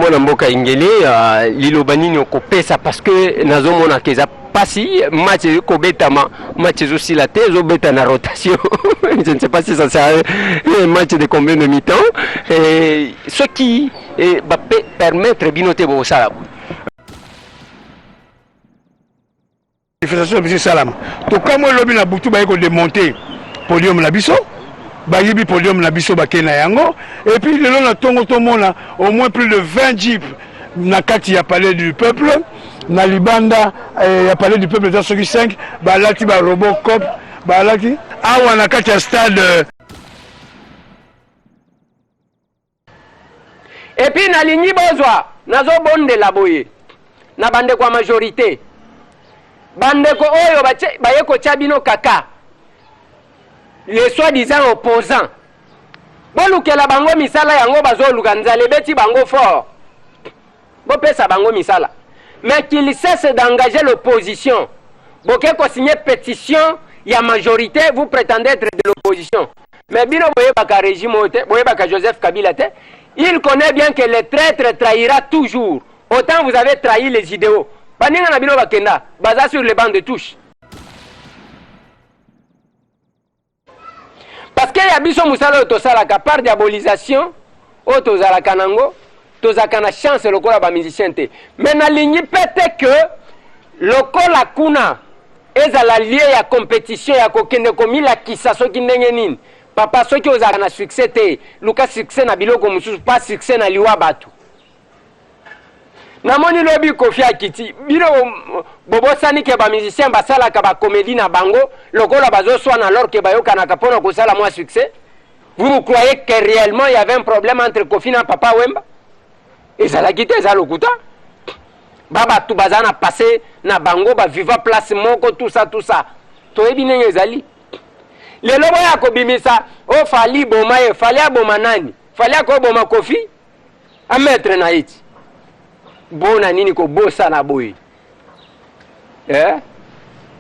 Mwana mboka Ingele, liloba nini okopesa parce que nazomona ke eza pasi match ekobetama, match ezosila te, ezobeta na rotation. Je ne sais pas si ça sera un match de combien de mi-temps. Soki ba permettre bino te bosala boye. Manifestation na biso esalama, tokamwa elobi na butu baye kodemonte podium na biso, bayibi podium na biso, bakei na yango. Et puis lelo na ntongo tomona au moins plus de 20 jeep na kati ya Palais du Peuple, na libanda ya Palais du Peuple eza soki 5, balati ba Robocop, balati awa na kati ya stade. Et puis nalingi bozwa, nazobondela boye na bandeko ya majorité, bandeko oyo baye kotia bino kaka les soi-disant opposants, bolukela bango misala. Yango bazoluka, nzala ebeti bango fort, bopesa bango misala, mais qu'il cesse d'engager l'opposition. Boke kosigner pétition ya majorité, vous prétendez être de l'opposition, mais bino boyebaka régime oyo te, boyebaka Joseph Kabila te. Il connaît bien que le traître trahira toujours. Autant vous avez trahi les idéaux, baninga na bino bakenda, baza sur le banc de touche, parce que ya biso mosala oyo tosalaka par diabolisation oyo tozalaka nango, tozalaka na chance lokola bamusicien te. Mais nalingi mpe te ke lokola kuna ezala lieu ya compétition ya kokende komilakisa soki ndenge nini. Papa, soki ozalaka na succès te, luka succès na biloko mosusu, pas succès na liwa bato. Namoni lobi Kofi akiti, bino bobosani ke bamusicien basalaka bacomédie na bango lokola bazoswana alors ke bayokanaka mpona kosala mwa succès. Vous, vous croyez que réellement il y avait un problème entre Kofi na Papa Wemba? Ezalaki te, eza lokuta. Ba bato baza na passé na bango, baviva place moko, tout ça, tout ça, toyebi ndenge ezali. Lelo boya kobimisa o Fally boma ye. Fally aboma nani? Fally akoboma Kofi, ametre na ye ti mpona nini kobosana boye, eh?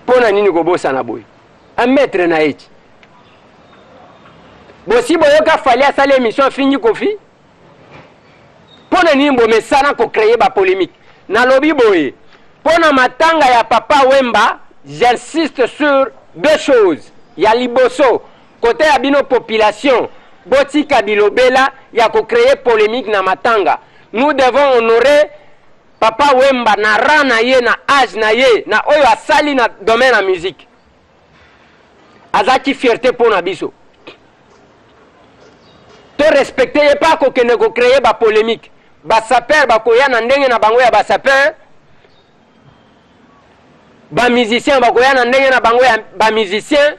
Mpona nini kobosana boye? Ametre na ye ti bosi boyoka Fally asali émission afingi Kofi? Mpo na nini bomesana kocréer bapolémique? Nalobi boye mpo na matanga ya Papa Wemba, j'insiste sur deux choses. Ya liboso, kote ya bino population, botika bilobela ya kocréer polémique na matanga. Nous devons honorer Papa Wemba na rang na ye, na age na ye, na oyo asali na domaine ya musique. Azalaki fierté mpo na biso, to respecte ye, mpe akokende kocréer bapolémique. Basapeur bakoya na ndenge na bango ya basapeur, bamusicien bakoya na ndenge na bango ya bamusicien,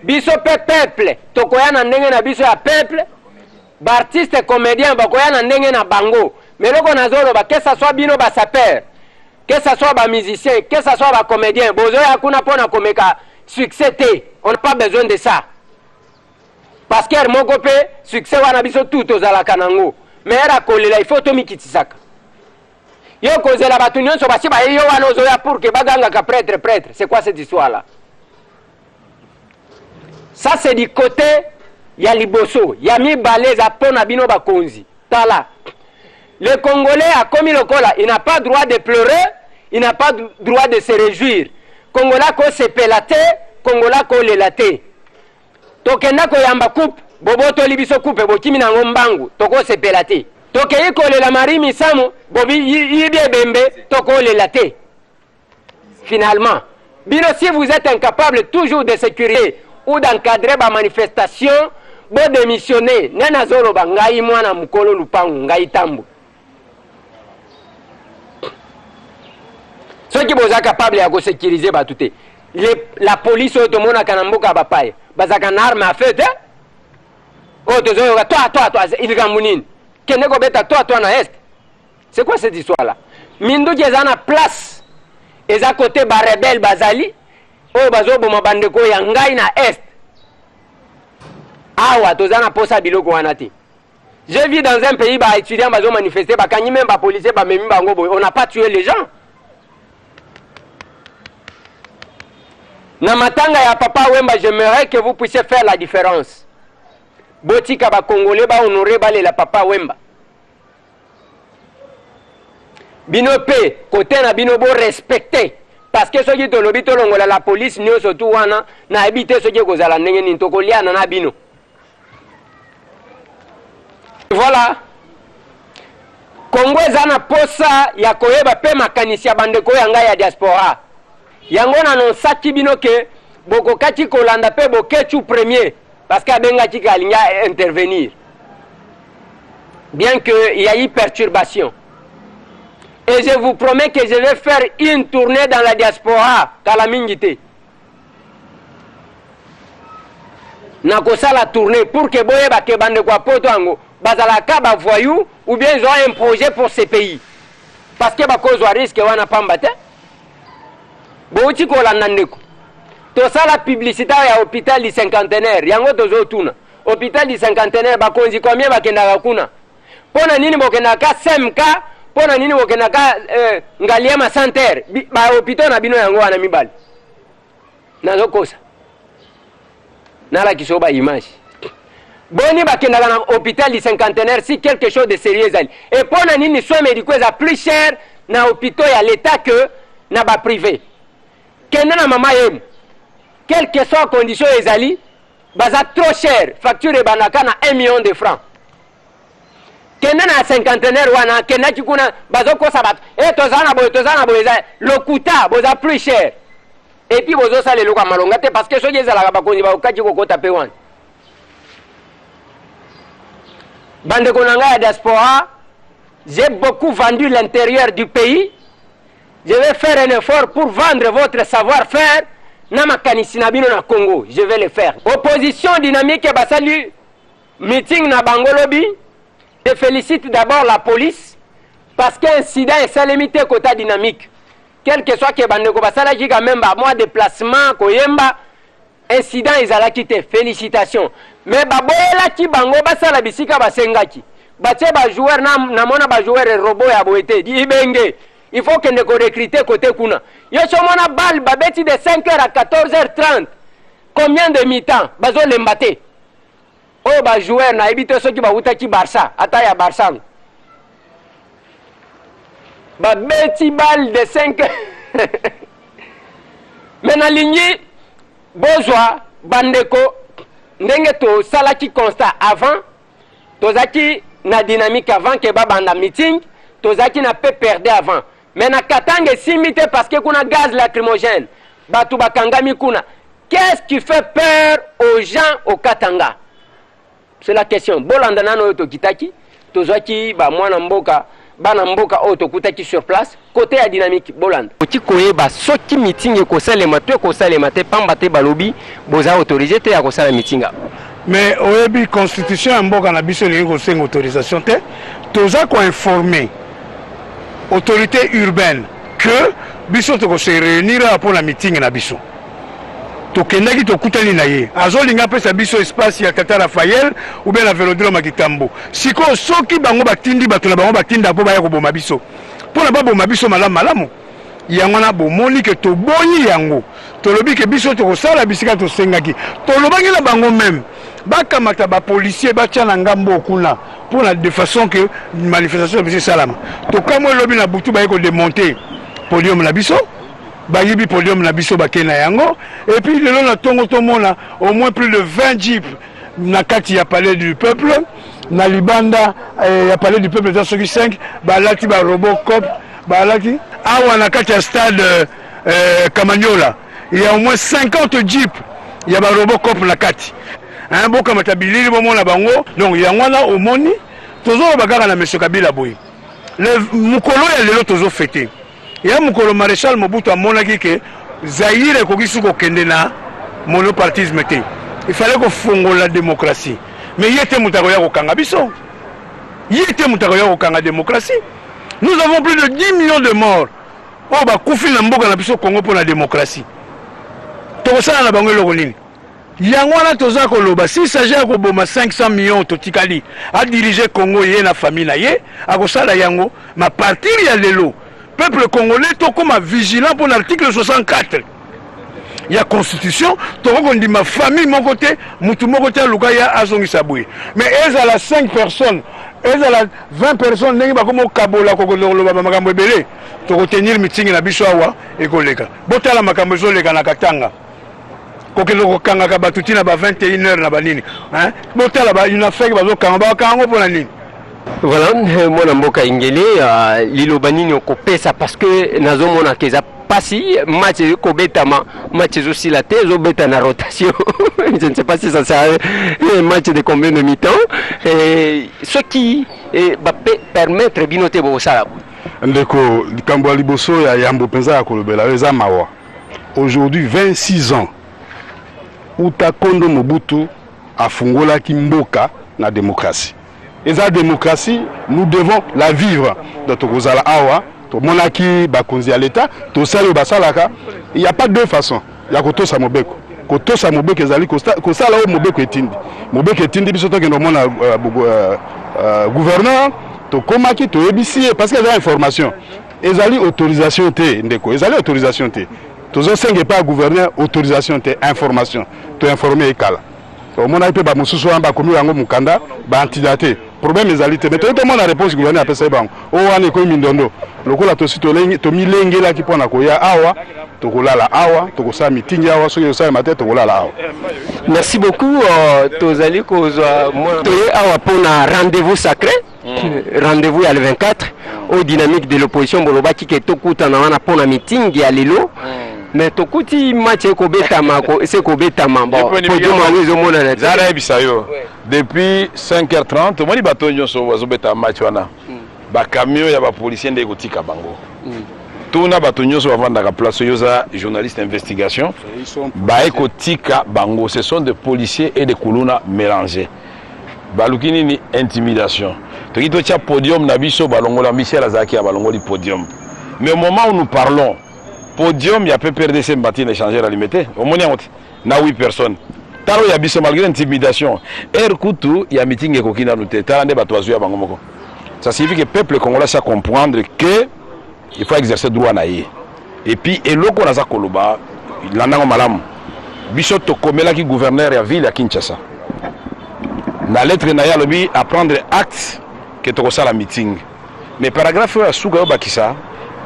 biso mpe peuple tokoya na ndenge na biso ya peuple, baartiste comédien bakoya na ndenge na bango. Mais eloko nazoloba, que ça soit bino basapeur, que ça soit bamusicien, que ça soit bacomédien, bozoya kuna mpona komeka succès te. On n'a pas besoin de ça, parce que moko mpe succès wana biso tu tozalaka nango. Mais ere akolela, il faut tomikitisaka. Yo kozela bato nyonso basi baye, yo wana ozoya pour ke bagangaka prêtre, prêtre. C'est quoi cette histoire là? Ça, c'est du côté ya liboso. Ya mibale eza mpo na bino bakonzi. Tala, le Congolais akomi lokola il n'a pas droit de pleurer, il n'a pas droit de se réjouir. Congolais akosepela te, Congolais akolela te. Tokenda koyamba coupe, bobotoli biso coupe, bokimi nango mbangu, tokosepela te. Tokei kolela Marie Misamu, boyibi ebembe, tokolela te. Finalement bino, si vous êtes incapable toujours de sécuriser ou d'encadrer bamanifestation, bodémissionne. Nde nazoloba, ngai mwana mokolo lupangu, ngai tambo. Soki boza capable ya kosécuriser bato te, la police oyo tomonaka na mboka ya bapaya bazalaka na arme à feu te. Oyo tozoyoka toa toa toa, likambo nini? Kende kobeta toa toa na Est. C'est quoi cette histoire là? Minduki eza na place, eza kote barebele bazali oyo bazoboma bandeko ya ngai na Est. Awa toza na posa biloko wana te. Je vis dans un pays, baétudiant bazomanifeste, bakangi même bapolicier, bamemi bango boye. On n'a pas tué les gens. Na matanga ya Papa Wemba, j'aimerais que vous puissiez faire la différence. Botika bacongolais bahonore, balela Papa Wemba. Bino pe cote na bino bo respecter parce que soki tolobi tolongola la police nioso tout wana nayebi te soki ekozala ndenge nini tokoliana na bino. Voilà. Congo eza na posa ya koyeba pe makanisi ya bandeko ya ngai ya diaspora. Yango na annoncaki bino ke bokokaki kolanda pe Boketshu premier parce que abengaki ke alingi a intervenir. Bien que il y a eu perturbation. Et je vous promets que je vais faire une tournée dans la diaspora kala mingi te. Nakosala tournée pour que boyeba ke bandeko ya poto yango bazalaka ba voyous ou bien ils ont un projet pour ce pays. Parce que bakozwa risque wana pamba te. Bowuti kolanda ndeko. Tosala publicité ya hôpital du cinquantenaire yango tozotuna. Hopital du cinquantenaire bakonzi combien bakendaka kuna? Pona nini bokendaka CMK? Pona nini bokendaka eh, Ngaliema Center? Ba hôpitaux na bino yango wana mibale. Nazokosa. Nalakisa ba image. Boni bakendaka na hôpital du cinquantenaire si quelque chose de sérieux ezali. Et pona nini soins médicaux eza plus cher na hôpitaux ya l'État que na ba privé? Kende na mama yemu. Quelle que soit condition ezali, baza trop cher facture ebandaka na 1 million de francs kende na cinquantenaire wana kendaki kuna bazokosa bato e eh, toza na boye toza na boye eza lokuta boza plus cher epuis bozosala eloko ya malonga te parce que soki ezalaka bakonzi bakokaki kokota mpe wana bandeko na ngai ya diaspora j'ai beaucoup vendu l'intérieur du pays Je vais faire un effort pour vendre votre savoir-faire na makanisi na bino na Congo. Je vais le faire. Opposition dynamique basali meeting na bango lobi. Je félicite d'abord la police parce que incident esalemi te kota dynamique. Quel que soit que bandeko basalaki quand même ba mois déplacement koyemba Incident ezalaki te felicitations mais baboyelaki bango basala bisika basengaki batie ba joueur na namona ba joueur robot ya boye te ibenge il faut kende ko recruter kote kuna yo si omona balle babeti de 5 heures à 14 heures 30 combien de mi-temps bazolemba te oyo ba joueur nayebi te soki bawutaki Barça ata ya Barça babeti balle de 5 me nalingi bozwa bandeko ndenge tosalaki constat avant tozalaki na dynamique avant ke babanda meeting tozalaki na PPRD avant mais na Katanga esimbi te parce que kuna gaz lacrymogène bato bakangami kuna qu'est-ce qui fait peur aux gens au Katanga C'est la question. Bolanda nano oyo tokitaki, tozwaki ba mwana mboka, bana mboka oyo tokutaki sur place, côté ya dynamique bolanda. Okoki koyeba soki meeting ekosalema to ekosalema te pamba te balobi boza autorise te ya kosala meeting awa. Mais oyebi constitution ya mboka na biso elingi kosenga autorisation te, toza ko informer autorite urbaine que biso toko se reunir awa pona meeting na biso. Tokendaki tokutani na ye azolinga apesa biso espace ya tata Raphaël ou bien na velodrome ya Kitambo. Sikoyo soki bango batindi bato na bango batinda mpo baya koboma biso, mpo na baboma biso malamu malamu, yango wana bomoni ke toboyi yango. Tolobi ke biso tokosala bisika tosengaki. Tolobaki na bango meme bakamata ba policiers batia na ngambo kuna mpo na de façon que manifestation na biso esalama. Tokamwe lobi na butu baye ko demonter podium na biso. Bayibi podium na biso bake na yango et puis lelo na tongo tomona au moins plus de 20 jeep na kati ya palais du peuple na libanda eh, ya palais du peuple eza soki 5 balati ba robocop balati awa na kati ya stade eh, Kamanyola il y a au moins 50 jeep ya ba robocop na kati hein, bokamata bilili bomona bango donc yango wana omoni tozoloba kaka na monsieur Kabila boye le mokolo ya lelo tozo fete Ya mokolo Marechal Mobutu amonaki que Zaïre ekoki su kokende na monopartisme te. Il fallait kofongola democratie. Mais ye te moto akoya kokanga biso. Ye te moto akoya kokanga democratie. Nous avons plus de 10 millions de morts oyo bakufi na mboka na biso Congo mpo na democratie. Tokosala na bango eloko nini? Yango wana toza koloba si s'agit ya koboma 500 millions totikali a diriger Congo ye na famille na ye akosala yango ma partir ya lelo peuple congolais tokoma vigilant pona article 64 ya constitution tokoki kondima famille moko te mutu moko te aluka ya azongisa boye mais ezala 5 personnes. Ezala 20 personnes ndenge bakomi kokabola kokende koloba ba makambo ebele, tokotenir meeting na biso awa ekoleka. Botala makambo ezoleka na Katanga, kokende kokangaka bato ti na ba 21 heures na banini, hein? Botala ba UNAFEC bazokanga, bakanga yango mpona nini? Voilà, mwana mboka Ingele, liloba nini okopesa parce que nazomona ke eza pasi match ekobetama, match ezosila te, ezobeta na rotation. Je ne sais pas si ça sera un match de combien de mi-temps. Soki bape permettre bino te bokosala boye. Ndeko, likambo ya liboso ya yambo mpenza ya kolobela oyo eza mawa. Aujourd'hui, 26 ans uta Kondo Mobutu afungolaki mboka na démocratie. Eza démocratie, nous devons la vivre. Donc tokozala awa, tomonaki bakonzi ya l'État, tosali oyo basalaka. Il y a pas deux façons ya kotosa mobeko. Kotosa mobeko ezali kosala oyo mobeko etindi. Mobeko etindi biso tokende komona gouverneur. Tokomaki, toyebisi ye parce que eza information, ezali autorisation te. Ndeko, ezali autorisation te. Tozosenga epai ya gouverneur autorisation te, information. Toinforme ekala, omonaki mpe bamosusu wana bakomi yango mokanda baantida te. Problème ezali te, mais toyei tomona réponse gouverneur apesaki bango. Oyo wana ekomi mindondo. Lokola tosi tomilengelaki mpona koya awa, tokolala awa, tokosala meeting awa. Soki ekosalema te, tokolala awa. Merci beaucoup. Tozali kozwa toye awa mpona rendez-vous sacré, rendez-vous ya le 24 oyo dynamique de l'opposition bolobaki ke tokutana wana mpona meeting ya lelo, mais tokuti match ekobetama ese kobetama. Bon, podium yango ezomonana te. Za nayebisa yo, depuis 5h30 omoni bato nyonso bazobeta match wana, bacamion ya bapolicier nde ekotika bango. Tuna bato nyonso bavandaka place oyo, oza journaliste investigation, baye kotika bango, ce sont des policiers et des kuluna mélangés. Baluki nini? Intimidation. Toki totia podium na biso, balongola. Michel azalaki ya balongoli podium, mais au moment où nous parlons, podium ya PPRDC mbati na échangeur Limete, omoni yango te na 8 personnes. Tala oyo ya biso, malgré intimidation, heure kutu ya meeting ekoki nanu te, tala nde bato bazwi ya bango moko. Ça signifie que peuple congolais sa comprendre que il faut exercer droit na ye. Et puis eloko naza koloba, landango malamu, biso tokomelaki gouverneur ya ville ya Kinshasa. Na lettre na ye alobi à prendre acte ke tokosala meeting, mais paragraphe oyo ya suka oyo bakisa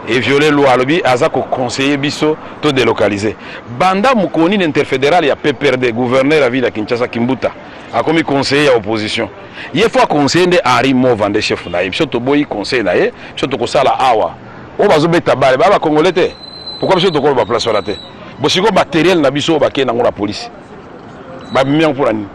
eviole loi. Alobi aza koconseiller biso to délocaliser. Banda mokolo nini interfédéral ya PPRD, gouverneur ya ville ya Kinshasa Kimbuta, akomi conseiller ya opposition? Ye faut aconseiller nde Henri Mova, nde chef na ye. Biso toboyi conseil na ye. Biso tokosala awa. Oyo bazobeta bale baya bakongole te, pourquoi biso tokoloba place wana te? Bosiko matériel na biso oyo bakei nango na polise, bamemi yango mpona nini?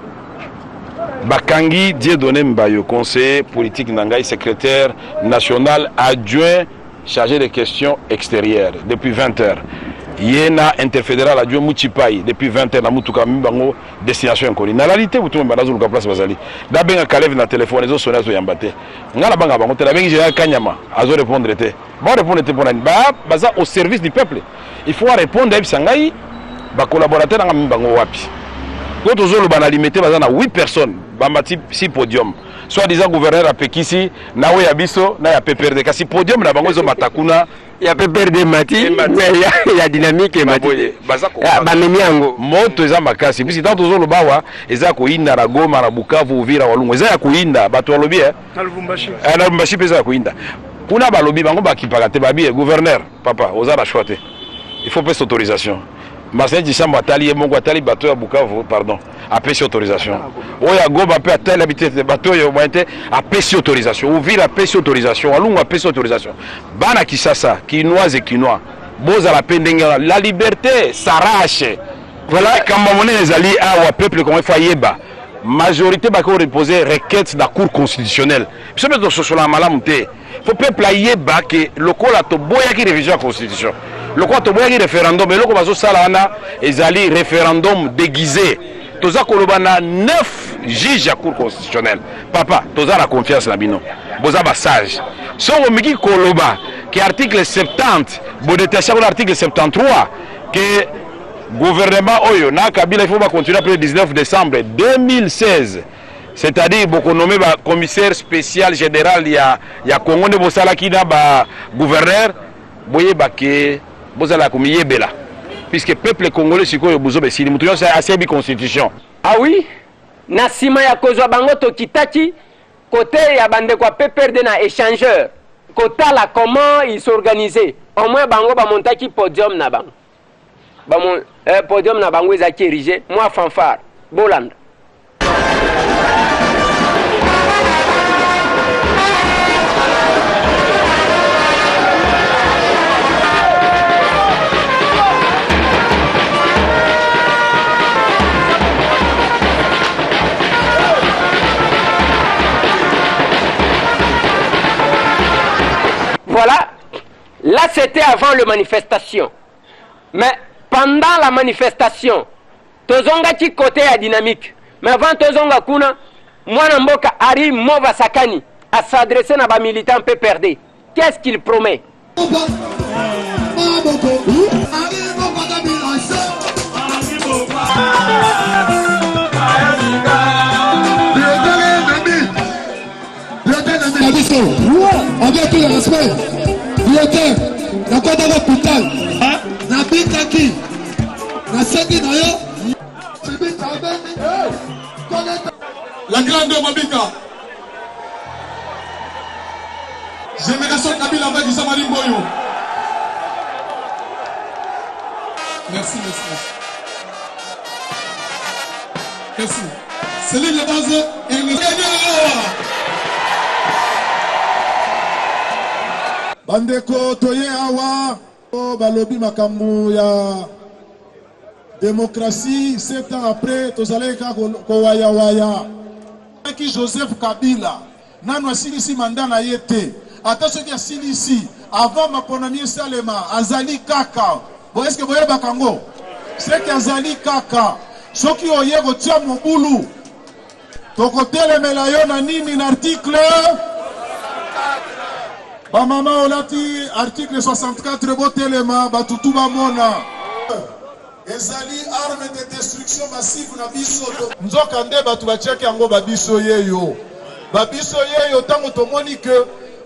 Bakangi Dieudonné Mbayo, conseiller politique na ngai, secrétaire national adjoint chargé des questions extérieures, depuis 20 heures. Ye na interfédéral adjoint Muchipai, depuis 20 heures na mutuka mi bango, destination inconnue. Nalali te butu mobimba, nazoluka place bazali. Nabenga Kaleve na telefone, ezosone, azoyamba te. Ngai nabanga bango te. Nabengi général Kanyama, azorépondre te. Barépondre te mpona nini? Baza au service du peuple, il faut arépondre, ayebisa ngai bacollaborateur nanga mi bango wapi. Po tozoloba na Limete, baza na 8 personnes, bamati si podium. Soit disant gouverneur apekisi na oyo ya biso na ya PPRD, kasi podium na bango ezomata kuna. Ya PPRD mati, ya dynamique emati. Baza bamemi yango. Moto eza makasi, puisque ntango tozoloba awa, eza ya koyinda na Goma, na Bukavu, Uvira, Walungu, eza ya koyinda. Bato balobi na Lubumbashi. Na Lubumbashi mpe eza ya koyinda kuna. Balobi bango bakipaka te. Babi gouverneur, papa, oza na choix te, il faut pesa autorisation. Marcel Tshisambo atali ye moko, atali bato ya Bukavu, pardon, apesi autorisation. Oyo ya Goma mpe atali, abi te, bato oyo moyen te, apesi autorisation. Uvira apesi autorisation, Walungu apesi autorisation. Bana Kisasa, Kinoise et Kinois, bozala mpe ndenge wana. La liberté s'arrache. Voilà likambo monene ezali awa. Peuple congolais faut ayeba, majorité bako reposer requête na Cour constitutionnelle. Biso mpe tososolaka malamu te. Faut peuple ayeba ke lokola toboyaki révision ya constitution, lokola toboyaki référendum, eloko bazosala wana ezali référendum déguisé. Toza koloba na 9 juge ya Cour constitutionnelle: papa, toza na confiance na bino, boza basage. Soki omiki koloba ke article 70 bodétache yango na article 73, ke gouvernement oyo na Kabila il faut bacontinue après le 19 décembre 2016, c'est-à-dire bokonome bacommissaire spécial général ya Congo nde bosalaki na bagouverneur, boyeba ke bozala komiyebela, puisque peuple congolais sikoyo bozoba esili, moto nyonso aseyebi constitution. Ah oui, na nsima ya kozwa bango, tokitaki. Cote ya ba ndeko ya PPRD na echangeur kotala comment ils s'organisaient au moins bango ba montaki podium na bango ba mon, eh, podium na bango ezalaki érigé mwa fanfare bolanda. Voilà, là c'était avant le manifestation. Mais pendant la manifestation, tozongaki côté ya dynamique. Mais avant tozonga kuna, mwana mboka Harry Mova Sakani a s'adresser na ba militants PPRD. Qu'est-ce qu'il promet? Biso avec tout le respect, directeur, nakotaka hôpital, nabikaki, nasengi na yo. La grande Mabika. Génération Kabila avec Jean-Marie Mboyo. Merci, merci, merci. Merci. Céline Lebase et le Bandeko toye awa o balobi makambo ya démocratie 7 ans après tozalaki kaka kowayawaya. Ki Joseph Kabila nanu asilisi mandat na ye te, ata soki asilisi avant maponami esalema azali kaka bo, est-ce que boyebaka yango? Seke azali kaka. Soki oye kotia mobulu tokotelemela yo na nini? Na article ba mama olati article 64, botelema batutu bamona ezali arme de destruction massive na biso. Nzoka nde bato batiaki yango babiso yeyo, babiso yeyo. Ntango tomoni ke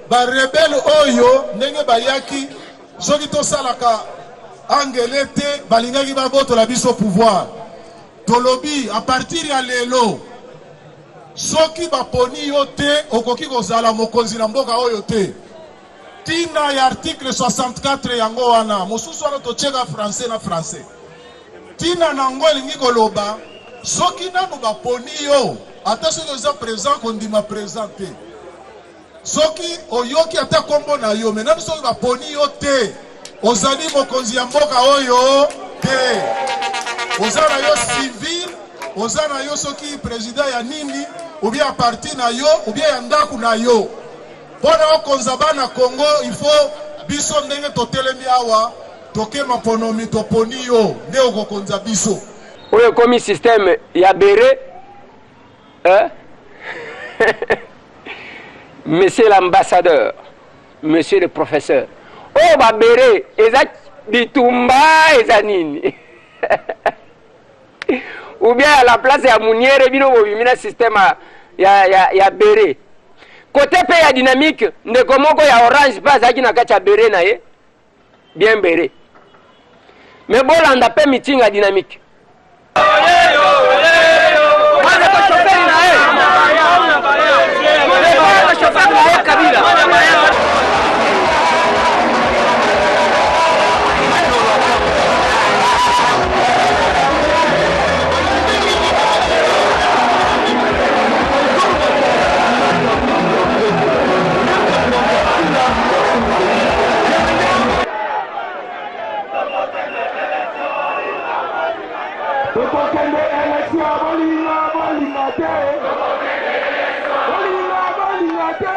barebelles oyo ndenge bayaki, soki tosalaka angele te, balingaki babotola biso pouvoir. Tolobi à partir ya lelo, soki baponi yo te, okoki kozala mokonzi na mboka oyo te. Ntina ya article 64 yango wana. Mosusu wana totieka français na français. Ntina nango elingi koloba, soki nanu baponi yo, ata soki oza présent, kondima présent te. Soki oyoki ata nkombo na yo, me nanu soki baponi yo te, ozali mokonzi ya mboka oyo te. Oza na yo civil, oza na yo soki président ya nini, ou bien ya parti na yo, ou bien ya ndako na yo. Mpona okonza bana Congo, il faut biso ndenge totelemi awa, toke maponomi, toponi yo nde okokonza biso. Oyo ekomi système ya béret, hein? Monsieur l'ambassadeur, monsieur le professeur, oyo babéret eza bitumba, eza nini? Ou bien à la place ya muniere, bino bobimi na système ya béret. Côté mpe ya dynamique, ndeko moko ya orange mpe azalaki na kati ya béret na ye, bien béret. Mais bolanda mpe meeting ya dynamique. Chauffeur na ye, chauffeur na ye Kabila. Tokokende élection, bolinga bolinga te, bolinga bolinga te.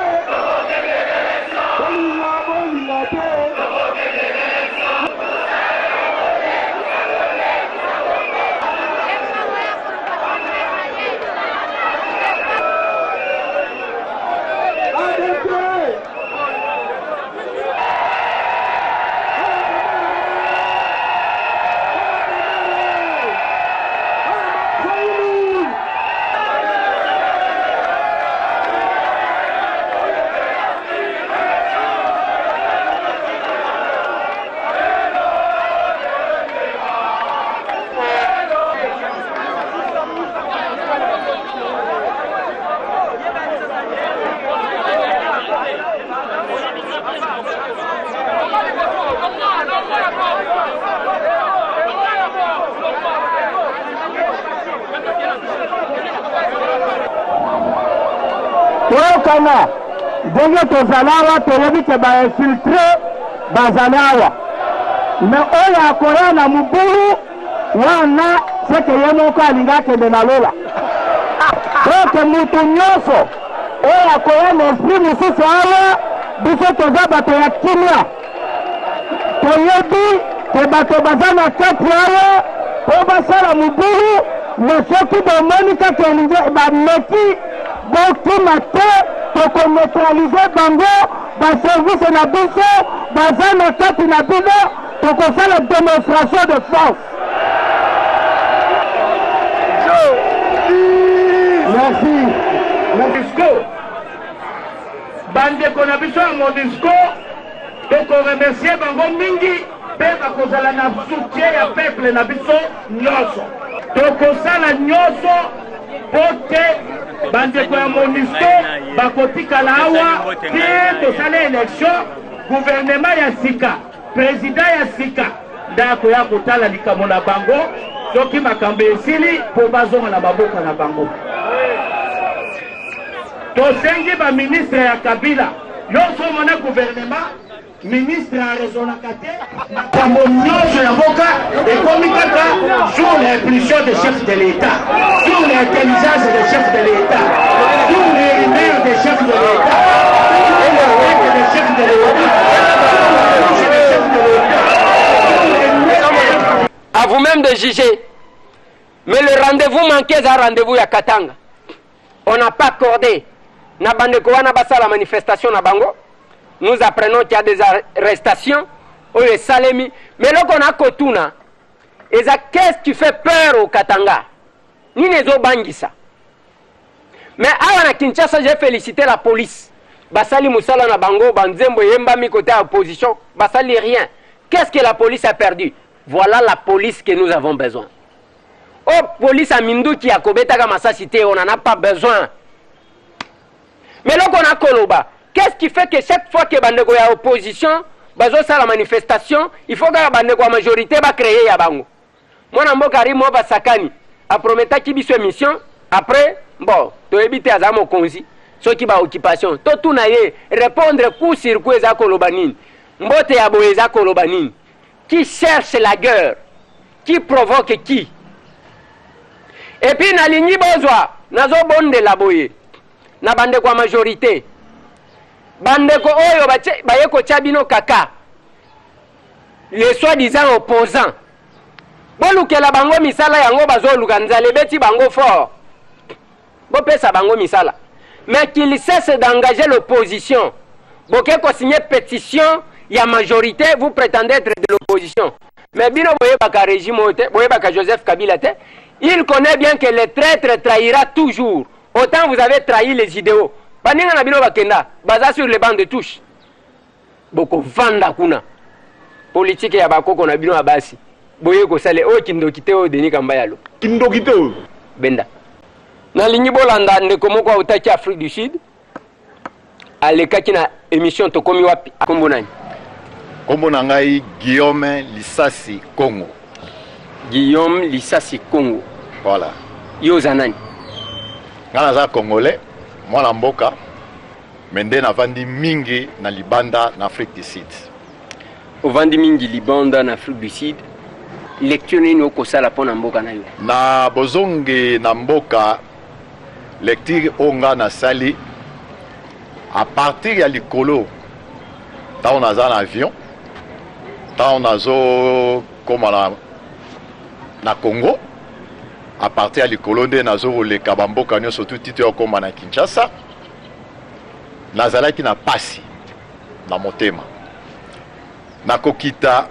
Toyokana ndenge tozali awa, toyebi ke ba infiltres bazali awa, mais oyo akoya na mobulu wana seke ye moko alingi akende na lola. Donc mutu nyonso oyo akoya na esprit mosusu awa, biso toza bato ya kimia. Toyebi ke bato baza na kati awa po basala mobulu, mais soki bomoni kaka elingi bameki, bokima te, toko neutraliser bango, ba services na biso baza na kati na bino, tokosala demonstration de force. Merci. Monusco, bandeko na biso ya Monusco Toko remercier bango mingi pe bakozala na soutien ya peuple na biso nyoso. Tokosala nyoso po te bandeko ya Monusco bakotikala awa ti tosala election, gouvernement ya sika, president ya sika nde akoya kotala likambo na bango soki makambo esili po bazonga na baboka na bango. Tosengi ba ministres ya Kabila yonso omona gouvernement ministre a raisonnaka te makambo nyonso ya mboka ekomi kaka sur l'impulsion de chef de l'État, sur l'intelligence de chef de l'État, sur les rumeurs de chef de l'État, et le règle de chef de l'État, sur le chef de l'État. À vous-même de juger. Mais le rendez-vous manqué eza rendez-vous ya Katanga. On n'a pas accordé na bandeko wana basala manifestation na bango. Nous apprenons qu'il y a des arrestations oyo esalemi. Mais eloko na kotuna eza qu'est-ce qui fait peur au Katanga? Nini ezobangisa? Mais awa na Kinshasa, j'ai félicité la police. Basali musala na bango, banzembo eyembami côté ya opposition, basali rien. Qu'est-ce que la police a perdu? Voilà la police que nous avons besoin. Oh, police ya minduki ya kobetaka masasi te, on n'en a pas besoin. Mais eloko na koloba, qu'est-ce qui fait que chaque fois que bandeko ya opposition bazosala manifestation, il faut kaka bandeko ya majorité ba créer ya bango? Mwana mboka Rimo Basakani aprometaki biso émission après, bon, toyebi te aza mokonzi soki ba occupation totuna ye répondre coup sur coup eza koloba nini, mbote ya boye eza koloba nini, qui cherche la guerre, qui provoque qui. Et puis nalingi bozwa, nazobondela boye na bandeko ya majorité, bandeko oyo baye kotia bino kaka les soi-disant opposants, bolukela bango misala yango bazoluka, nzala ebeti bango fort, bopesa bango misala, mais qu'il cesse d'engager l'opposition. Boke kosigner pétition ya majorité, vous prétendez être de l'opposition, mais bino boyebaka régime oyo te, boyebaka Joseph Kabila te. Il connaît bien que le traître trahira toujours. Autant vous avez trahi les idéaux, baninga na bino bakenda, baza sur les bancs de touche, bokovanda kuna. Politike ya bakoko na bino ya basi boye kosala oyo kindoki te oyo Denis Kambayalo. Kindoki te oyo. Benda nalingi bolanda ndeko moko autaki Afrique du Sud, alekaki na émission Tokomi Wapi. Kombo nani? Kombo na ngai Guillaume Lisasi Congo. Guillaume Lisasi Congo. Voilà. Yo oza nani? Ngai naza congolais, mwana mboka, me nde navandi mingi na libanda na Afrique du Sud. Ovandi mingi libanda na Afrique du Sud, lecture nini okosala mpo na mboka na yo? Na bozongi na mboka, lecture oyo ngai nasali à partir ya likolo, ntango naza na avion, ntango nazokóma na Congo, à partir ya likolo nde nazokoleka bamboka nyonso tuti to yakóma na Kinshasa, nazalaki na pasi na motema. Nakokita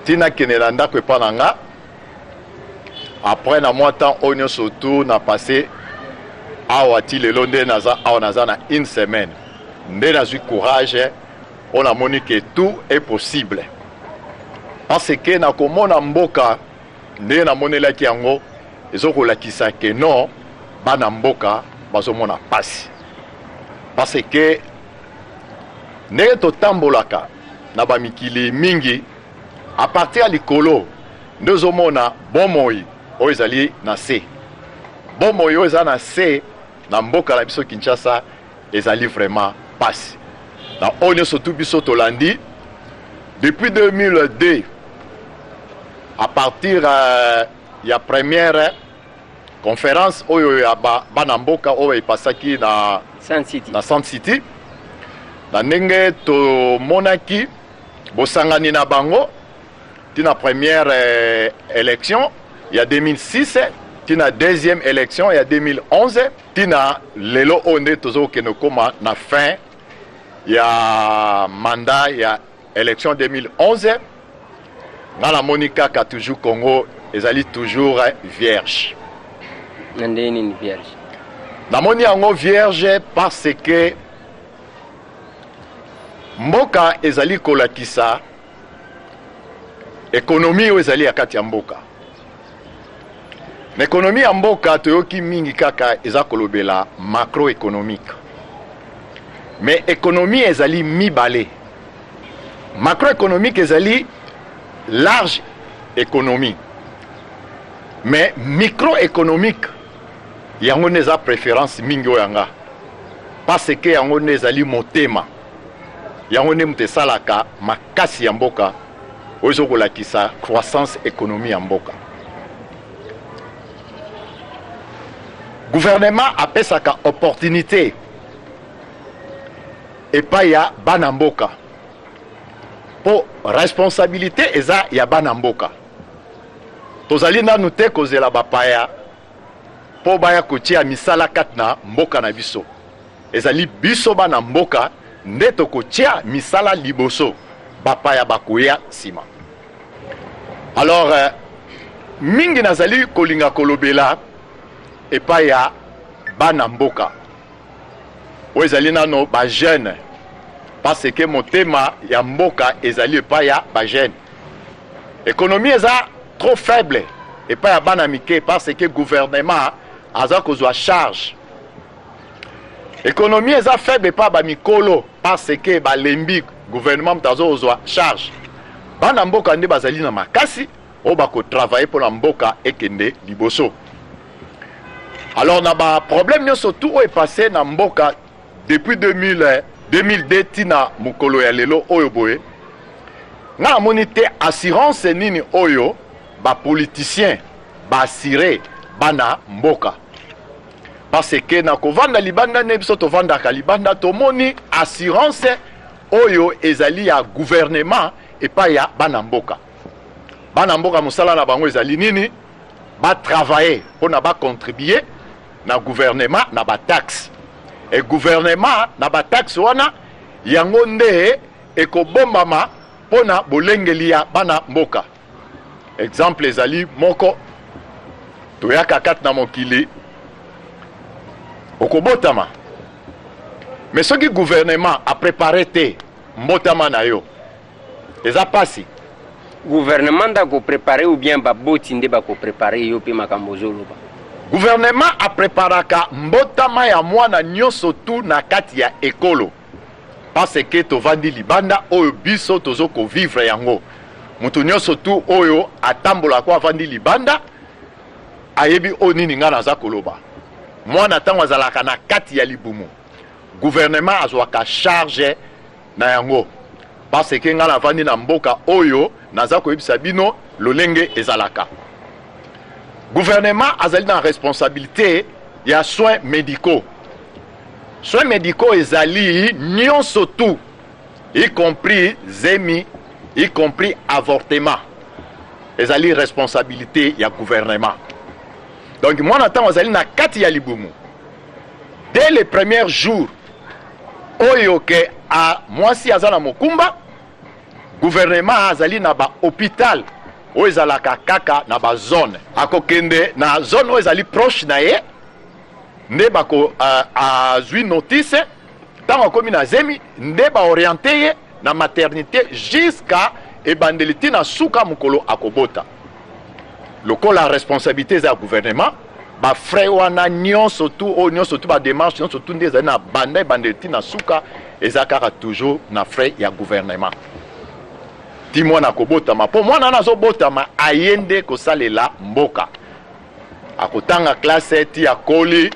ntina kende na ndako epa na nga. Après na mwa temps oyo nyonso tu na passé awa ti lelo nde naza awa, naza na une semaine nde nazwi courage oyo namoni ke tout est possible, parce que nakomona mboka ndenge namonelaki yango ezokolakisa ke non, bana mboka bazomona pasi, parce que ndenge totambolaka na bamikili mingi, à partir ya likolo nde ozomona bomoi oyo ezali na se, bomoi oyo eza na se. na mboka na biso Kinshasa ezali vraiment pasi. Na oyo nyonso tu biso tolandi depuis 2002 à partir euh, ya première conférence oyo ya ba, bana mboka oyo epasaki na Sun City. na Sun City na ndenge tomonaki bosangani na bango tina première euh, élection ya 2006 tina deuxième élection ya 2011 tina lelo oyo nde tozokende kokoma na fin ya mandat ya élection 2011. Nga namoni kaka toujours Congo ezali toujours vierge. Na ndenge nini vierge? Namoni yango vierge parce que mboka ezali kolakisa ekonomi oyo ezali ya kati ya mboka. Na ekonomi ya mboka toyoki mingi kaka eza kolobela macroéconomique, mais ekonomi ezali mibale. Macroéconomique ezali large économie, mais microéconomique yango nde eza préférence mingi oyo yanga, parce que yango nde ezali motema, yango nde moto esalaka makasi ya mboka oyo ezokolakisa croissance économie ya mboka. Gouvernement apesaka opportunité epai ya bana mboka, mpo responsabilité eza ya bana mboka. Tozali nanu te kozela bapaya mpo baya kotia misala kati na mboka na biso. Ezali biso bana mboka nde tokotia misala liboso, bapaya bakoya nsima. Alors euh, mingi nazali kolinga kolobela epai ya bana mboka oyo ezali nano ba jeune, parce que motema ya mboka ezali epai ya ba jeune. Économie eza trop faible epai ya bana mike parce que gouvernement aza kozwa charge. Économie eza faible epai ya bamikolo parce que balembi, gouvernement moto azokozwa charge. Bana mboka nde bazali na makasi oyo bakotravaille mpo na mboka ekende liboso. Alors na ba problème nyonso tout oyo epasse na mboka depuis 2000, 2002 tina mokolo ya lelo oyo boye, nga namoni te assurance nini oyo ba politiciens ba assurer bana mboka, parce que na kovanda libanda nde biso tovandaka libanda, tomoni assurance oyo ezali ya gouvernement epai ya bana mboka. Bana mboka mosala na bango ezali nini? Ba travailler pona ba contribuer na gouvernement na ba taxe, et gouvernement na ba taxe wana yango nde ekobombama pona bolengeli ya bana mboka. Exemple ezali moko, toyaka kati na mokili okobotama, mais soki gouvernement a prepare te mbotama na yo, eza pasi. Gouvernement nde akoprepare ou bien baboti nde bakoprepare yo mpe makambo ozoloba? Gouvernement apreparaka mbotama ya mwana nyonso tu na kati ya ekolo, parce que tovandi libanda oyo biso tozo kovivre yango. Moto nyonso tu oyo atambolaka ko avandi libanda ayebi oyo nini ngai naza koloba. Mwana ntango azalaka na kati ya libumu, gouvernement azwaka charge na yango, parce que ngai navandi na mboka oyo naza koyebisa bino lolenge ezalaka. Gouvernement azali na responsabilité ya soins médicaux. Soins médicaux ezali nyonso tout, y compris zemi, y compris avortement, ezali responsabilité ya gouvernement. Donc mwana ntango azali na kati ya libumu, dès les premiers jours oyo ke a mwasi aza na mokumba, gouvernement azali na ba hôpital oyo ezalaka kaka na ba zone. Akokende na zone oyo ezali proche na ye nde bako uh, azwi notice ntango akomi na zemi, nde baoriente ye na maternité jusqu'à ebandeli ti na suka mokolo akobota. Lokola responsabilité eza ya gouvernement, ba frais wana nyonso tu oyo nyonso tu ba démarche nyonso tu nde ezali na banda ebandeli ti na suka eza kaka toujours na frais ya gouvernement ti mwana akobotama. Mpo mwana wana azobotama aye nde kosalela mboka, akotanga classe ti akoli.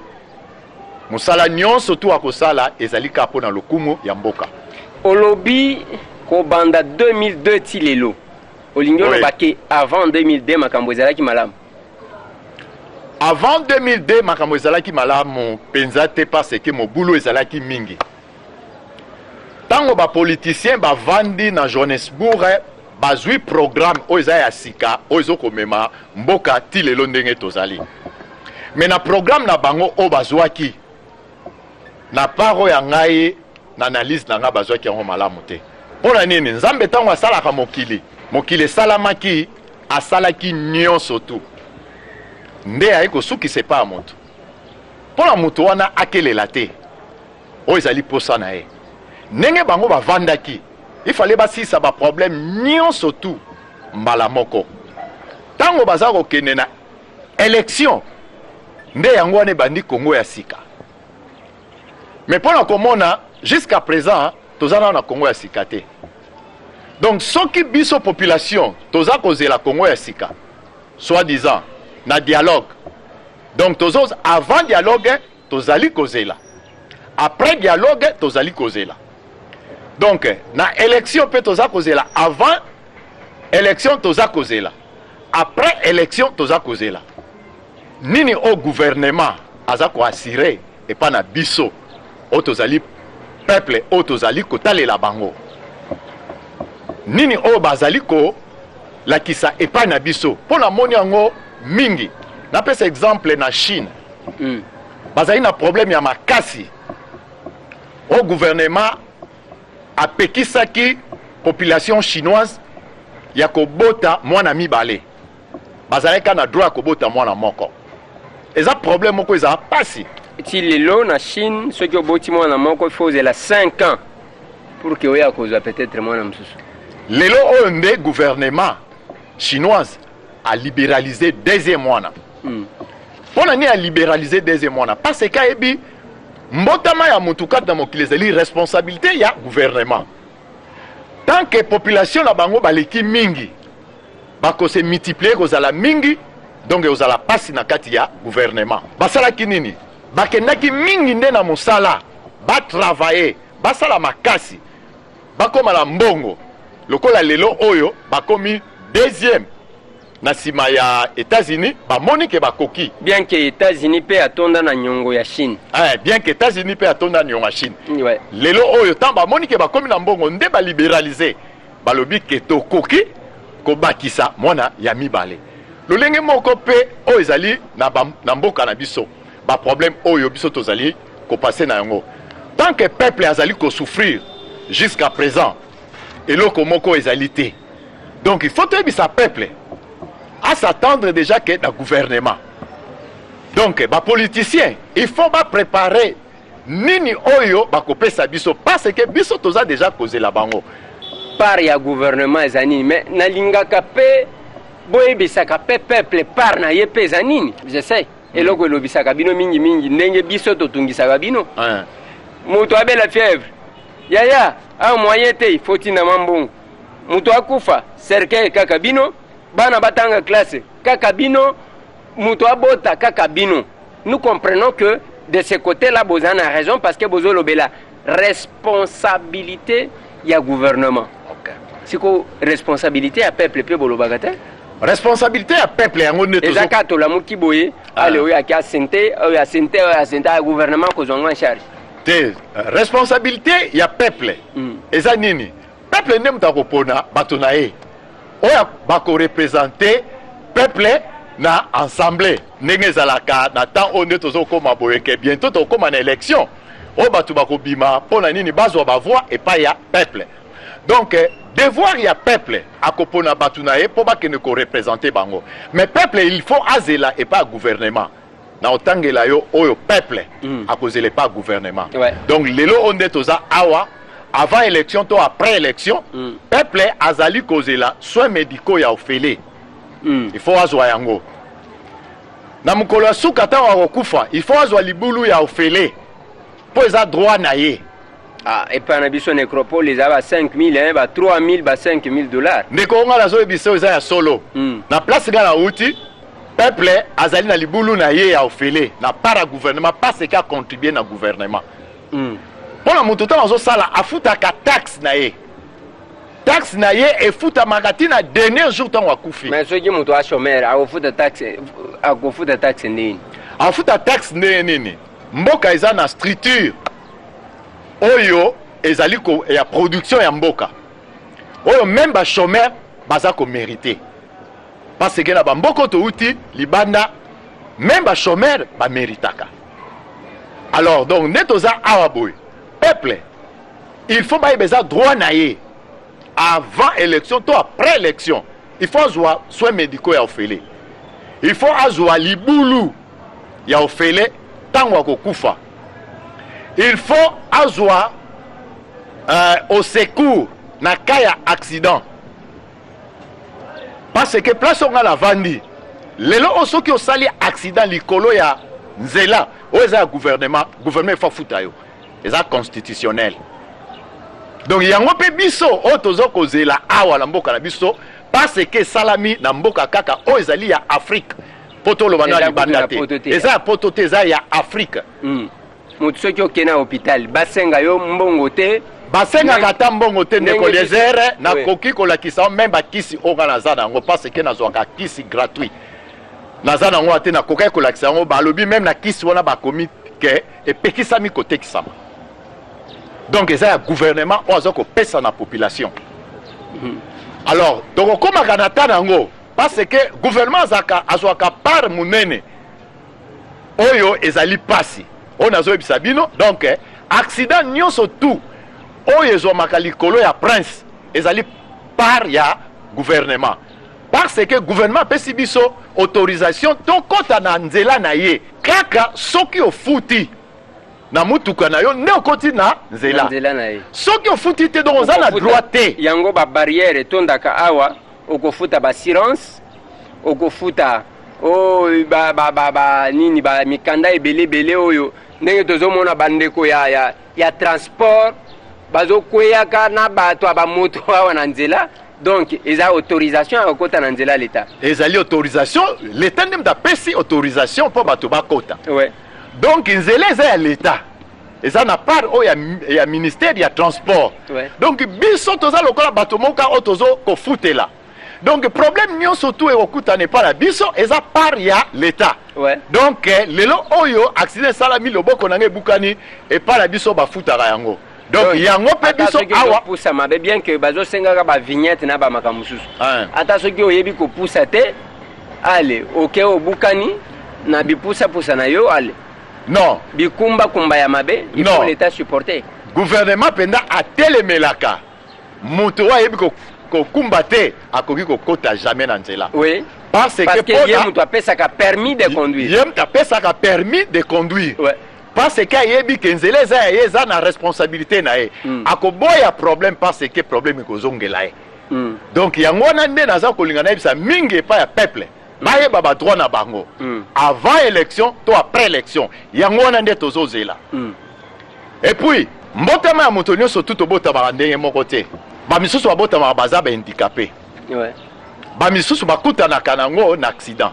Mosala nyonso tu akosala ezali kaka mpo na lokumu ya mboka. Olobi kobanda 2002 ti lelo. Olingi oloba ke avant 2002 makambo ezalaki malamu? Avant 2002 makambo ezalaki malamu mpenza te parce que mobulu ezalaki mingi. Ntango ba politiciens bavandi na Johannesburg bazwi programme oyo eza ya sika oyo ezokomema mboka ti lelo ndenge tozali. Mais na programme na bango oyo bazwaki na part oyo ya ngai na analyse na ngai bazwaki yango malamu te. Mpo na nini? Nzambe ntango asalaka mokili, mokili esalamaki, asalaki nyonso tu nde aye kosukisa epai ya moto, mpo na moto wana akelela te. Oyo ezali posa na ye. Ndenge bango bavandaki, il fallait basilisa ba problème nyonso tout mbala moko. Tango baza kokende na election, nde yango wana ebandi Congo ya sika. Mais pona komona jusqu'à present toza nano na Congo ya sika te. Donc soki biso population toza kozela Congo ya sika, soit disant na dialogue, donc tozo avant dialogue tozali kozela, après dialogue tozali kozela, donc na election pe toza kozela, avant election toza kozela, après election toza kozela. Nini oyo gouvernement aza ko assurer epa na biso oyo tozali peuple oyo tozali kotalela bango? Nini oyo bazali kolakisa epai na biso? Mpo namoni yango mingi. Napesa exemple na Chine. Bazali na problème ya makasi oyo gouvernement apekisaki population chinoise ya kobota mwana mibale. Bazalaki kaka na droit ya kobota mwana moko. Eza problème moko eza pasi. Ti lelo na Chine soki oboti mwana moko il faut ozela 5 ans pour que oya kozwa peut-être mwana mosusu. Lelo oyo nde gouvernement chinoise a liberaliser deuxième mwana. Mpo na nini a liberaliser deuxième mwana? Parce que ayebi mbotama ya mutu kati na mokili ezali responsabilité ya gouvernement. Tant que population na bango baleki mingi, bako se multiplier kozala mingi, donc ekozala pasi na kati ya gouvernement. Basalaki nini? Bakendaki mingi nde na mosala, ba travailler, basala makasi, bakoma na mbongo lokola lelo oyo bakomi deuxième na sima ya Etats-Unis, bamoni ke bakoki. Bien que Etats-Unis pe atonda na nyongo ya Chine. Eh, bien que Etats-Unis pe atonda na nyongo ya Chine. Lelo oyo tant bamoni ke bakomi na mbongo nde ba liberaliser, balobi ke tokoki kobakisa mwana ya mibale. Lolenge moko pe oyo ezali na ba, na mboka na biso, ba problème oyo biso tozali ko passer na yango. Tant que peuple azali ko souffrir jusqu'à présent, eloko moko ezali te. Donc il faut toyebisa peuple à s'attendre déjà que na gouvernement. Donc ba politiciens, il faut ba préparer nini oyo bakopesa biso parce que biso toza déjà kozela bango. Part ya gouvernement eza nini? Mais nalingaka pe boyebisaka pe peuple part na ye pe eza nini? Je sais. Eloko elobisaka bino mingi mingi ndenge biso totungisaka bino. Moto abela fièvre. Yaya, awa moyen te, il faut tinda mwa mbongo. Moto akufa, cercueil kaka bino, bana batanga classe kaka bino, moto abota kaka bino. Nous comprenons que de ce côté-là, boza na raison parce que bozo lobela responsabilité ya gouvernement. Siko responsabilité ya peuple pe bolobaka te? Responsabilité ya peuple yango nde tozo Eza kaka tolamuki boye, ale oyo ake asente, oyo asente, oyo asente, ya gouvernement kozwa ngo en charge. Te, responsabilité ya peuple eza nini? Peuple nde moto akopona bato na ye oyo bako representer peuple na ensemble ndenge ezalaka na temps oyo nde tozokoma boye ke bientôt tokoma na election oyo bato bakobima mpo na nini bazwa ba voix epai ya peuple. Donc devoir ya peuple akopona bato na ye mpo bakende ko representer bango, mais peuple il faut azela epai ya gouvernement. Na otangela yo oyo peuple akozela epai ya gouvernement. Donc lelo oyo nde toza awa avant élection to après élection, peuple azali kozela soins médicaux ya ofele. Il faut azwa yango na mokolo ya suka ntango akokufa, il faut azwa libulu ya ofele mpo eza droit na ye. Ah, epai na biso nécropole eza ba 5000, hein, ba 3000, ba 5000 dollars. Ndeko nga nazoyebisa oyo eza ya solo. Na place nga nauti, Peuple azali na libulu na ye ya ofele na part ya gouvernement parce que a contribuer na gouvernement. Mpo na moto ntango azosala afutaka taxe na ye. Taxe na ye efutamaka ti na dernier jour ntango akufi. Mais soki moto a chômeur akofuta taxe, akofuta taxe ndenge nini? Akofuta taxe ndenge nini? Mboka eza na structure oyo ezali ko, ya production ya mboka oyo meme ba chômeur baza ko meriter. Parce que na ba mboka oyo towuti libanda meme ba chômeur ba meritaka. Alors donc nde toza awa boye peuple il faut bayeba eza droit na ye avant élection to après élection il faut azwa soins médicaux ya ofele, il faut azwa libulu ya ofele ntango akokufa, il faut azwa au secours na cas ya accident. Parce que place oyo nga navandi lelo oyo soki osali accident likolo ya nzela oyo eza ya gouvernement, gouvernement il faut afuta yo, eza constitutionnel. Donc yango mpe biso oyo toza kozela awa na mboka na biso, parce que esalami na mboka kaka oyo ezali ya Afrique, po toloba na libanda te, eza ya poto te, eza ya Afrique. Moto soki okende na hôpital basenga yo mbongo te? Basengaka ata mbongo te, ndeko Eliezer. Nakoki kolakisa meme bakisi oyo nga naza na yango, parce que nazwaka kisi gratuit, naza na yango te, nakokaki kolakisa yango. Balobi meme na kisi wana bakomi ke epekisami kotekisama. Donc eza ya gouvernement oyo aza kopesa na population. Alors tokokomaka na ta na yango parce que gouvernement azalaka azwaka part monene oyo ezali pasi oyo nazoyebisa bino. Donc accident nyonso tout oyo ezwamaka likolo ya prince ezali part ya gouvernement, parce que gouvernement apesi biso autorisation tokɔta na nzela na ye kaka soki ofuti na mutuka na yo nde okoti na nzela. Nzela na ye. Soki ofuti te, donc oza na droit te. Yango babarrière etondaka awa, okofuta baassurance, okofuta oh, ba, ba, ba, ba, nini, ba mikanda ebele ebele oyo ndenge tozomona bandeko ya transport bazokweyaka na bato ya bamoto awa na nzela. Donc eza autorisation ya kokota na nzela leta. Ezali autorisation, leta nde moto apesi autorisation mpo bato bakota. Donc nzela eza ya leta, eza na part oyo ya ministère ya transport. Donc biso toza lokola bato moka oyo tozo kofutela. Donc problème nyonso tu ekokutana epai na biso eza part ya leta. Donc lelo oyo accident esalami, loboko na ngai ebukani, epai na biso bafutaka yango. Donc yango mpe biso awa pusa mabe, bien que bazosengaka bavignette na bamakambo mosusu, ata soki oyebi kopusa te, ale oke obukani na bipusapusa na yo, ale Non. Bikumbakumba ya mabe, il faut l'état supporter. Gouvernement mpenza atelemelaka moto oyo ayebi kokumba te akoki kokota jamais na nzela. Parce que ye moto apesaka permis de conduire. Ye moto apesaka permis de conduire. Parce que ayebi ke nzela eza ya ye, eza na responsabilité na ye. Akoboya problème parce que problème ekozongela ye. Donc yango wana nde naza kolinga nayebisa mingi epai ya peuple, bayeba badroit na bango avant élection to après élection. Yango wana nde tozozela. Et puis mbotama ya moto nyonso tu tobotamaka ndenge moko te. Bamisusu babotamaka baza bahandicapé. Bamisusu bakutanaka nango na accident,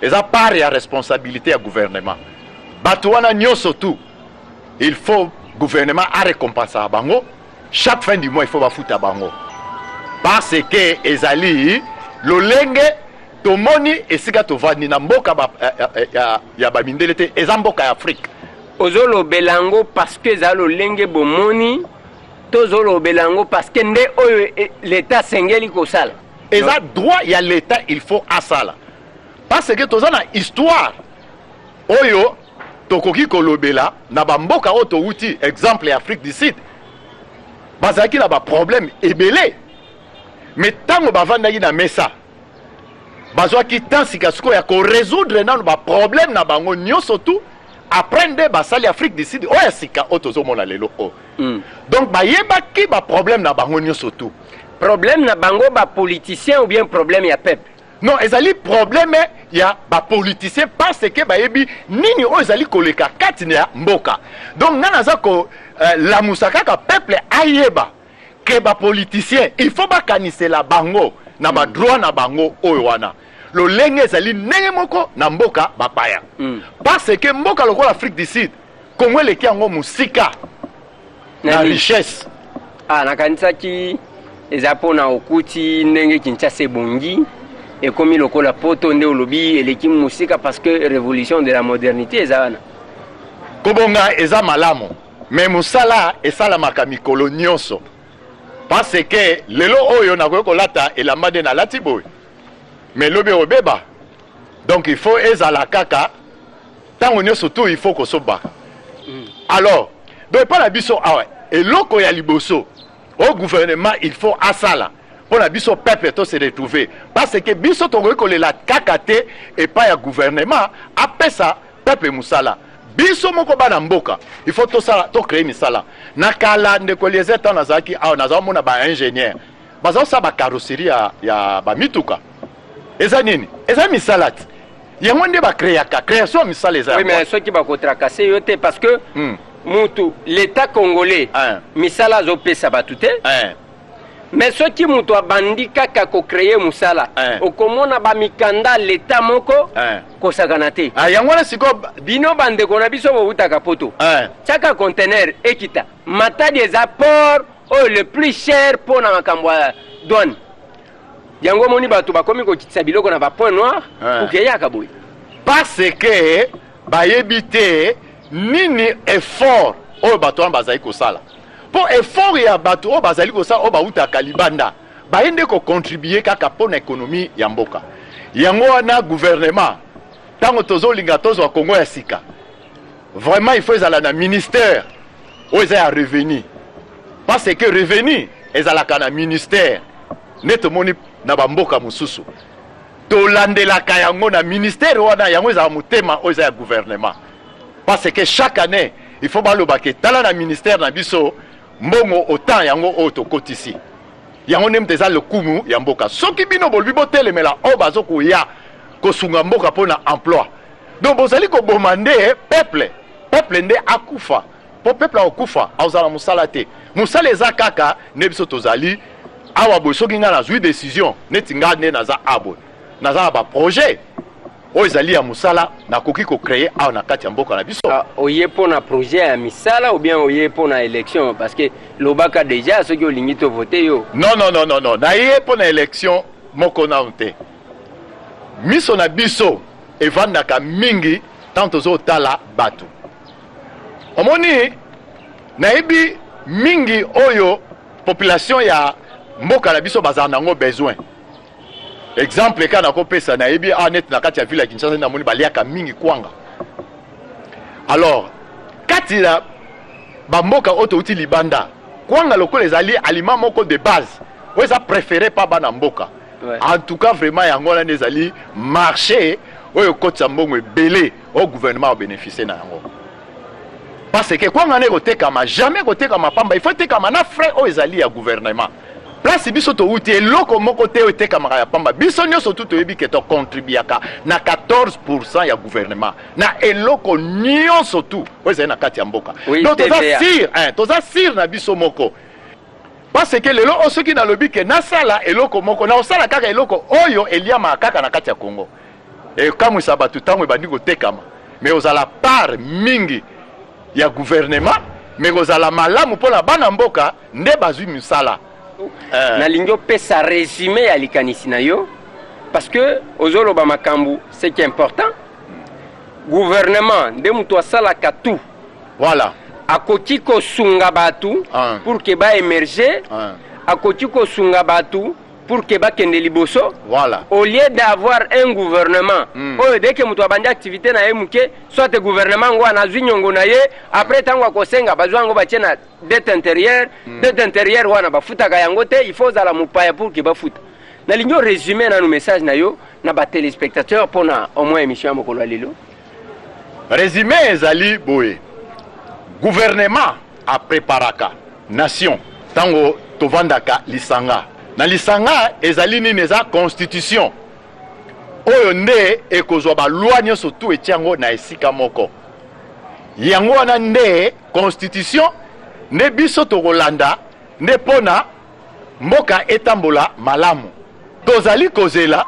eza part ya responsabilité ya gouvernement. Bato wana nyonso tu il faut gouvernement arécompensaka bango chaque fin du mois, il faut bafuta bango, parce que ezali lolenge tomoni esika tovandi na mboka ba, ya bamindele te, eza mboka ya Afrique. Ozolobela yango parce que eza lolenge bomoni, tozolobela yango parce que nde oyo leta asengeli kosala? Eza droit ya leta, il faut asala, parce que toza na histoire oyo tokoki kolobela na bamboka oyo towuti. Exemple ya Afrique du Sud, bazalaki na baproblème ebele, mais ntango bavandaki na mesa, bazwaki temps sika sikoyo ya korésoudre nano baproblème na bango nyonso tu, après nde basali Afrique du Sud oyo ya sika oyo tozomona lelo oyo. Donc bayebaki baproblème na bango nyonso tu. Problème na bango bapoliticien ou bien problème ya peuple? Non, ezali problème ya bapoliticien, parce que bayebi nini oyo ezali koleka kati ya mboka. Donc ngai naza kolamusa kaka peuple ayeba ke bapoliticien il faut bakanisela bango na badroit na bango oyo wana. Lolenge ezali ndenge moko na mboka bapaya. Parce que mboka lokola Afrique du Sud, Congo eleki yango mosika na richesse. Ah, nakanisaki eza mpona okuti ndenge Kinshasa ebongi, ekomi lokola poto, nde olobi eleki mosika parce que révolution de la modernité eza wana. Kobonga eza malamu, mais mosala esalamaka mikolo nyonso, parce que lelo oyo nakoki kolata elamba nde nalati boye, mais lobi ekobeba. Donc il faut ezala kaka ntango nyonso tu, il faut kosobaka. Alors donc epai na biso awa, eloko ya liboso au gouvernement il faut asala mpo na biso peuple to se retrouver, parce que biso tokoki kolela kaka te epai ya gouvernement apesa peuple mosala. Biso moko bana mboka, il faut tosala, tocréer misala. Na kala, ndeko Eliezer, ntango nazalaki awa, nazalomona baingénieur bazosala bacarrosserie ya bamituka. Eza nini? Eza misala ti yango nde bacréaka, création ya misala eza. Oui, mais soki bakotracasser yo te, parce que mutu, l'état congolais, misala azopesa bato te. Mais soki moto abandi kaka kocréer mosala, okomona bamikanda leta moko kosakana te. Ah, yango wana sikoyo. Bino bandeko na biso bowutaka poto, tiaka conteneur ekita Matadi, eza port oyo le plus cher mpo na makambo ya douane. Yango omoni bato bakomi kokitisa biloko na bapoint noir okeyaka boye. Parce que bayebi te nini effort oyo bato wana bazali kosala, mpo effort ya bato oyo bazali kosala, oyo bautaka libanda, baye nde kocontribuer kaka mpo na économie ya mboka. Yango wana gouvernement, ntango tozolinga tozwa Kongo ya sika, vraiment il faut ezala na ministère oyo eza ya revenu, parce que revenu ezalaka na ministère nde tomoni na bamboka mosusu. Tolandelaka yango na ministère wana, yango ezala motema oyo eza ya gouvernement, parce que chaque année il faut balobaka: tala na ministère na biso mbongo autant yango oyo tokotisi. Yango nde moto eza lokumu ya mboka. Soki bino bolobi botelemela oyo bazokoya kosunga mboka mpo na emploi, donc bozali koboma nde peuple. Peuple nde akufa, mpo peuple akokufa, akozala mosala te. Mosala eza kaka nde biso tozali awa boye. Soki ngai nazwi décision, neti ngai nde naza awa boye, naza na baprojet oyo ezali ya mosala nakoki kocréer awa na kati ya mboka na biso. Ah, oye mpo na projet ya misala ou bien oye mpo na élection? Parce que lobaka déjà soki olingi tovote yo. Non, non, non, non, non, naye mpo na élection moko nano te. Miso na biso evandaka mingi ntango tozotala bato. Omoni, nayebi mingi oyo population ya mboka na biso bazala nango besoin. Exemple kaka nakopesa, nayebi awa neti na kati ya ville ya Kinshasa, namoni baliaka mingi kwanga. Alors kati na bamboka oyo touti libanda, kwanga lokola ezali aliment moko de base oyo eza préféré pa bana mboka. En tout cas vraiment, yango wana nde ezali marché oyo ekotisa mbongo ebele oyo gouvernement abénéficie na yango, parce que kwanga wana ekotekama jamais ekotekama pamba, il faut etekama na frais oyo ezali ya gouvernement. Place biso touti, eloko moko te oyo etekamaka ya pamba. Biso nyonso tu toyebi ke tocontribuaka na 14 ya gouvernement na eloko nyonso tu oyo ezali na kati ya mboka. Donc toza TVA. sûr, hein, toza sûr na biso moko, parce que lelo oyo soki nalobi ke nasala eloko moko, naosala kaka eloko oyo eliamaka kaka na kati ya Congo, ekamwisa bato ntango ebandi kotekama, mais ozala part mingi ya gouvernement, mais kozala malamu mpona bana mboka nde bazwi misala. Nalingi opesa résumé ya likanisi na yo, parce que ozoloba makambo, ce qui est important, gouvernement nde moto asalaka tout. Akoki kosunga bato pour ke baémerge, akoki kosunga bato pour ke bakende liboso. Au lieu d'avoir un gouvernement oyo dès que moto abandi activité na ye moke, soit gouvernement ngo wana azwi nyongo na ye, après ntango akosenga, bazwa yango batie na dette intérieure. Dette intérieure wana bafutaka yango te, il faut ozala mopaya pour ke bafuta. Nalingi orésumé nanu message na yo na batéléspectateur mpona au moins émission ya mokolo ya lelo. Résumé ezali boye: gouvernement apreparaka nation ntango tovandaka lisanga. Na lisanga ezali nini? Eza constitution oyo nde ekozwa baloi nyonso tu, etia yango na esika moko. Yango wana nde constitution nde biso tokolanda nde mpona mboka etambola malamu. Tozali kozela.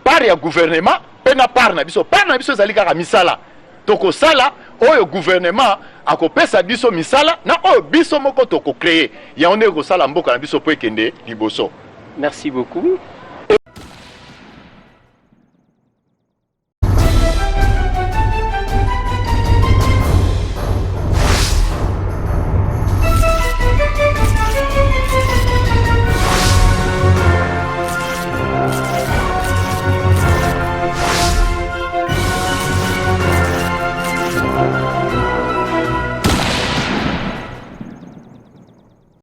Part ya gouvernement mpe na part na biso. Part na biso ezali kaka misala tokosala oyo gouvernement akopesa biso misala na oyo biso moko toko creer, yango nde ekosala mboka na biso mpo ekende liboso. Merci beaucoup.